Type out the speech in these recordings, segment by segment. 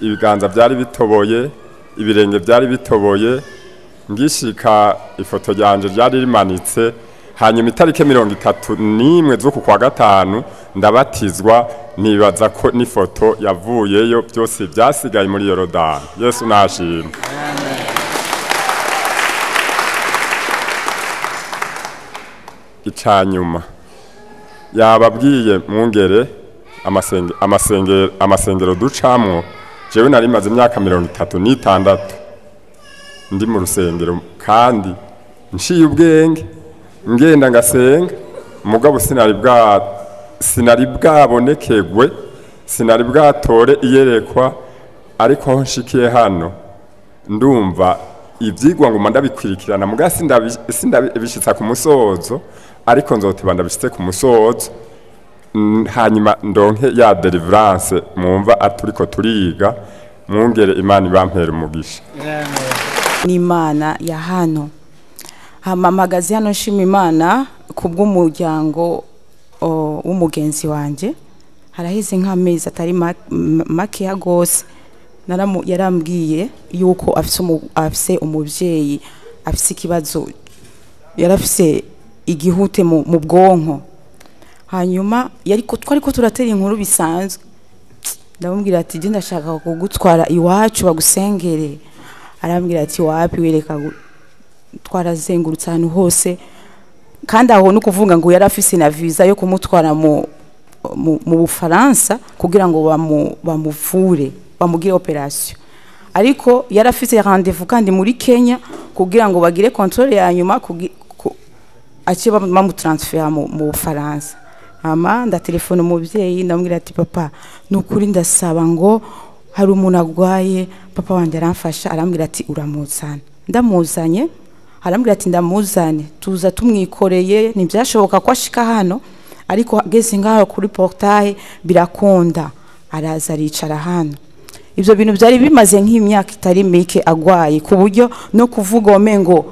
Ibiganza byari bitoboye, ibirenge byari bitoboye. Ngishika ifoto yanje ryari rimanitse. Hanyuma itariki 31 z'uku kwa gatanu ndabatizwa, nibaza ko n'ifoto yavuyeyo, byose byasigaye muri Yorodani. Yesu nashimwe. Icanyuma yababwiye mwungere amasengero ducamwo. Jewe nari maze imyaka 36 ndi mu rusengero, kandi nciye ubwenge ngenda ngasenga, mugabo sinari bwabonekegwe, sinari bwatore iyerekwa. Ariko aho nshikiye hano ndumva ivyigwa nguma ndabikwirikirana, muga sindabishitsa ku musozo, ariko nzoteba ndabishitse ku musozo, hanyuma ndonke ya deliverance mwumva aturiko turiga. Mwungere, Imana ibampera umugisha. N'Imana ya hano hamamagaze hano, nshima Imana kubw'umuryango w'umugenzi wanje. Haraheze nk'amezi atari makeya gose, yarambwiye yuko afise umuvyeyi afise ikibazo, yarafise igihute mu bwonko. Hanyuma yariko twariko turatera inkuru bisanzwe, ndamubwira ati je ndashaka kugutwara iwacu bagusengere. Arambwira ati wapi, wereka twarazengurutse ahantu hose. Kandi aho no kuvuga ngo yarafise na visa yo kumutwara mu Bufaransa kugira ngo bamuvure, bamugire operation, ariko yarafise rendez-vous kandi muri Kenya kugira ngo bagire contrôle ya nyuma, ace bamutransfera mu Bufaransa. Hama ndatelefona umuvyeyi, ndamubwira ati papa, nukuri ndasaba ngo hari umuntu agwaye. Papa wanje aramfasha, arambwira ati uramuzana. Ndamuzanye, arambwira ati ndamuzane, tuza tumwikoreye. Ntibyashoboka ko ashika hano, ariko ageze ngaho kuri portail birakunda, araza aricara hano. Ibyo bintu byari bimaze nk'imyaka itari mike agwaye, ku buryo no kuvuga omengo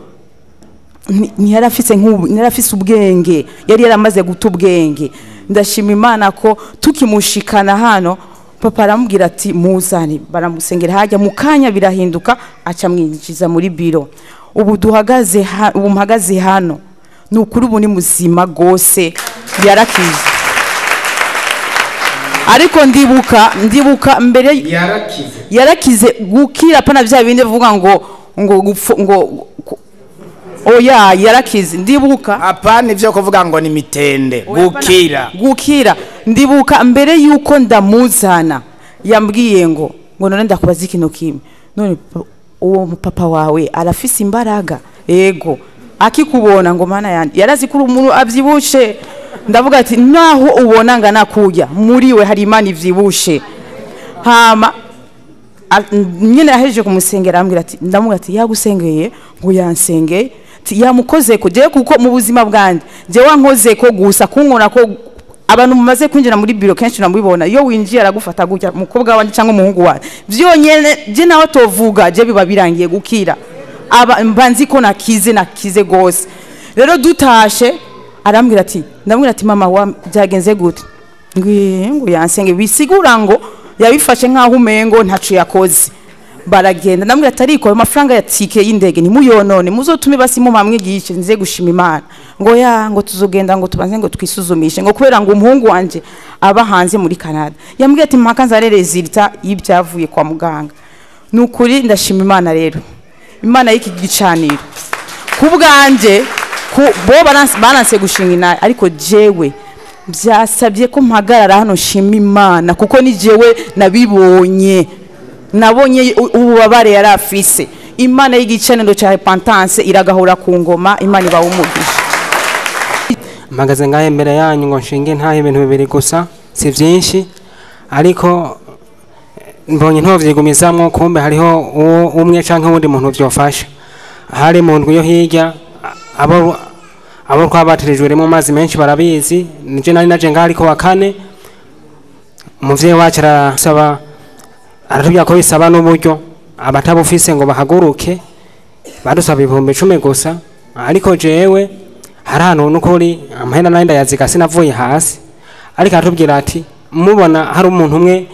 ntiyarafise ubwenge, yari yaramaze guta ubwenge. Ndashima Imana ko tukimushikana hano, papa aramubwira ati muzane, baramusengera hajya mu kanya birahinduka, aca mwinjiza muri biro. Ubu duhagaze, ubu mpagaze hano, ni ukuri ubu ni muzima gose, yarakize. Ariko ndibuka mbere yarakize gukira, pana bya bindi bivuga ngo ngo oya, yarakize. Ndibuka apana ivyo kuvuga ngo ni mitende, gukira. Ndibuka mbere yuko ndamuzana yambwiye ngo none ndakubaza ikintu kimwe, none uwo papa wawe arafise imbaraga? Ego. Akikubona ngo mana yandi yarazi kuri umuntu avyibushe. Ndavuga ati naho ubona ngana kujya muri we hari Imana ivyibushe. Hama nyine ahejeje kumusengera, arambwira ati, ndamubwira ati yagusengeye? Ngo yansengeye. Yamukoze ko je, kuko mu buzima bwanje je wankoze ko gusa kunkora ko abantu mumaze kwinjira muri biro kenshi namubibona, iyo winjiye aragufata gutya, umukobwa wanje cyangwa umuhungu wanje, vyonyene je nawe tovuga je biba birangiye gukira, aba mbanzi ko nakize gose. Rero dutashe arambwira ati, ndamubwira ati mama wa byagenze gute? Ngo yansenge. Bisigura ngo yabifashe nkaho umengo ntaco yakoze. Baragenda, ndamubwira ati ariko ayo mafaranga ya tike y'indege nimuyonone, muzotume basi mu mamwigishe nze gushima Imana. Ngo ya ngo tuzogenda ngo tubanze ngo twisuzumishe, ngo kubera ngo umuhungu wanje aba hanze muri Canada. Yambwiye ati mpaka nzare resultat y'ibyavuye kwa muganga. Nukuri ndashima Imana rero, Imana y'iki gicaniro kubwanje bo baranse gushinga inaye, ariko jewe byasabye ko mpagarara hano nshima Imana, kuko ni jewe nabibonye, nabonye ububabare yari afise. Imana y'igicaniro cya repentance iragahora ku ngoma. Imana ibaha umugisha. Mpagaze ngahe imbere yanyu ngo nshinge ntahe ibintu bibiri gusa, si byinshi, ariko mbonye ntovyigumizamwo, kumbe hariho umwe canke uwundi muntu vyofasha. Hari mu ndwi yo hirya abo twabatirijwe rimwe mu mazi menshi barabizi, nije nari naje ngaho ariko wa kane. Umuvyeyi wacu arasaba, aratubwira ko bisaba n'uburyo abatabufise ngo bahaguruke, badusaba 10,000 gusa. Ariko jewe hari ahantu n'ukuri amahera nari ndayaziga sinavuye hasi, ariko aratubwira ati mubona hari umuntu umwe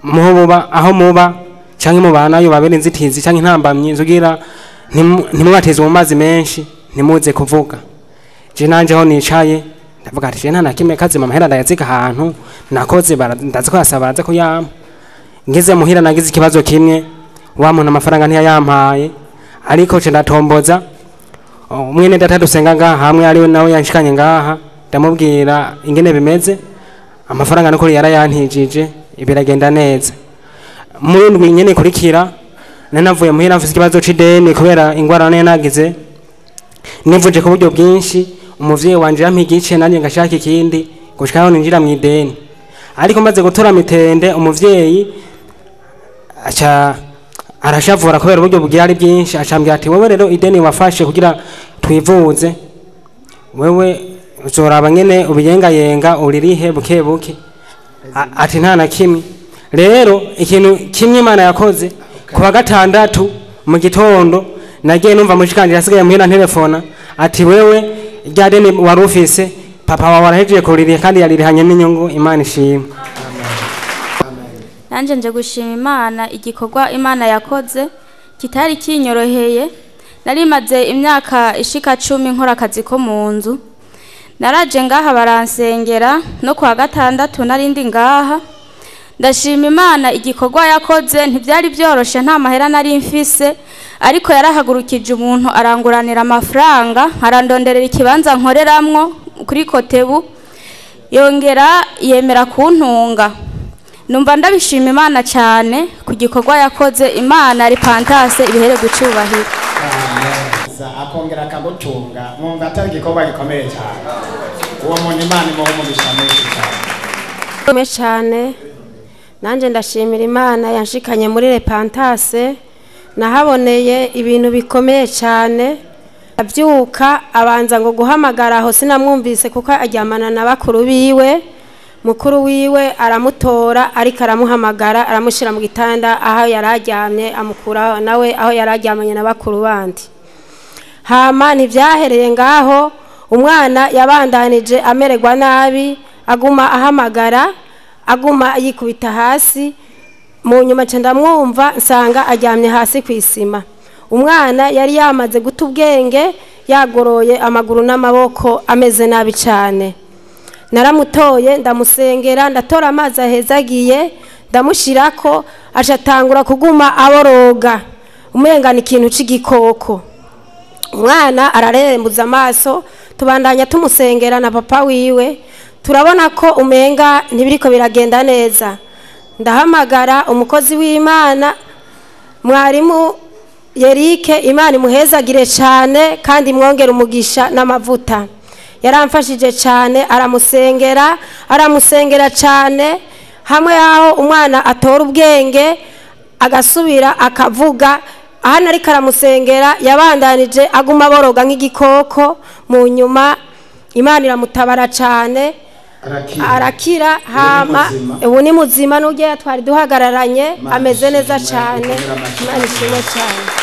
muba aho muba canke mubana yo babere inzitizi canke intambamyi zugira ntimubateze mu mazi menshi ntimuze kuvuga. Je nanje aho nicaye ndavuga ati je nta na kimwe kazima amahera ndayazika ahantu nakoze ndazi ko yasaba baraza kuyampa. Ngeze muhira nagize ikibazo kimwe, wa muntu amafaranga ntiyayampaye, ariko ce ndatomboza umwene data dusenga ngaha hamwe ariwe nawe yanshikanye ngaha, ndamubwira ingene bimeze, amafaranga nukuri yarayantijije biragenda neza. Muri ndwi nyene ikurikira nanavuye muhira mfise ikibazo c'ideni kubera ingwara nari nagize, nivuje ku buryo bwinshi, umuvyeyi wanje yampa igice nanjye ngashaka ikindi gushika aho ninjira mw'ideni. Ariko maze gutora mitende umuvyeyi aca arashavura kubera uburyo bwari bwinshi, acambwira ati wewe rero ideni wafashe kugira twivuze, wewe uzoraba nyene ubiyengayenga uririhe buke buke. Ati nta na kimwe. Rero ikintu kimwe Imana yakoze, kuwa gatandatu mu gitondo nagiye numva mushikanje yasigaye muhira telefona ati wewe rya deni wari ufise papa wawe arahejeje kuririha kandi yaririhanye n'inyungu, Imana ishimwe. Nanje nje gushima Imana igikorwa Imana yakoze kitari kinyoroheye. Nari maze imyaka ishika 10 nkora akazi ko mu nzu, naraje ngaha baransengera no kuwa gatandatu narindi ngaha. Ndashima Imana igikorwa yakoze, ntibyari byoroshe nta mahera nari mfise, ariko yarahagurukije umuntu aranguranira amafaranga, arandonderera ikibanza nkoreramwo kuri Kotebu, yongera yemera kuntunga. Numva ndabishima Imana cyane ku gikorwa yakoze. Imana ripantase ibihere gucubahira akongera akagutunga, mwumva atari igikorwa gikomeye cyane. Uwo muntu Imana imuha umugisha mwinshi cyane cyane. Nanje ndashimira Imana yanshikanye muri Repantase, nahaboneye ibintu bikomeye cyane. Abyuka abanza ngo guhamagara aho sinamwumvise kuko aryamana na bakuru biwe, mukuru wiwe aramutora ariko aramuhamagara aramushyira mu gitanda aho yararyamye, amukura nawe aho yararyamanye na bakuru bandi. Hama ntibyahereye ngaho, umwana yabandanije amererwa nabi, aguma ahamagara, aguma yikubita hasi. Mu nyuma nca ndamwumva nsanga aryamye hasi ku isima. Umwana yari yamaze guta ubwenge, yagoroye amaguru n'amaboko, ameze nabi cyane. Naramutoye ndamusengera, ndatora amazi ahezagiye ndamushirako, acatangura kuguma aboroga umenga ni ikintu c'igikoko. Umwana ararembuza amaso, tubandanya tumusengera na papa wiwe, turabona ko umenga ntibiriko biragenda neza. Ndahamagara umukozi w'Imana mwarimu Yerike, Imana imuhezagire cyane kandi imwongere umugisha n'amavuta. Yaramfashije cyane, aramusengera, aramusengera cyane, hamwe aho umwana atora ubwenge agasubira akavuga. Ahana ariko aramusengera yabandanije aguma aboroga nk'igikoko. Mu nyuma Imana iramutabara cyane arakira. Hama ubu ni muzima, n'ujye twari duhagararanye ameze neza cyane. Imana ishimwe cyane.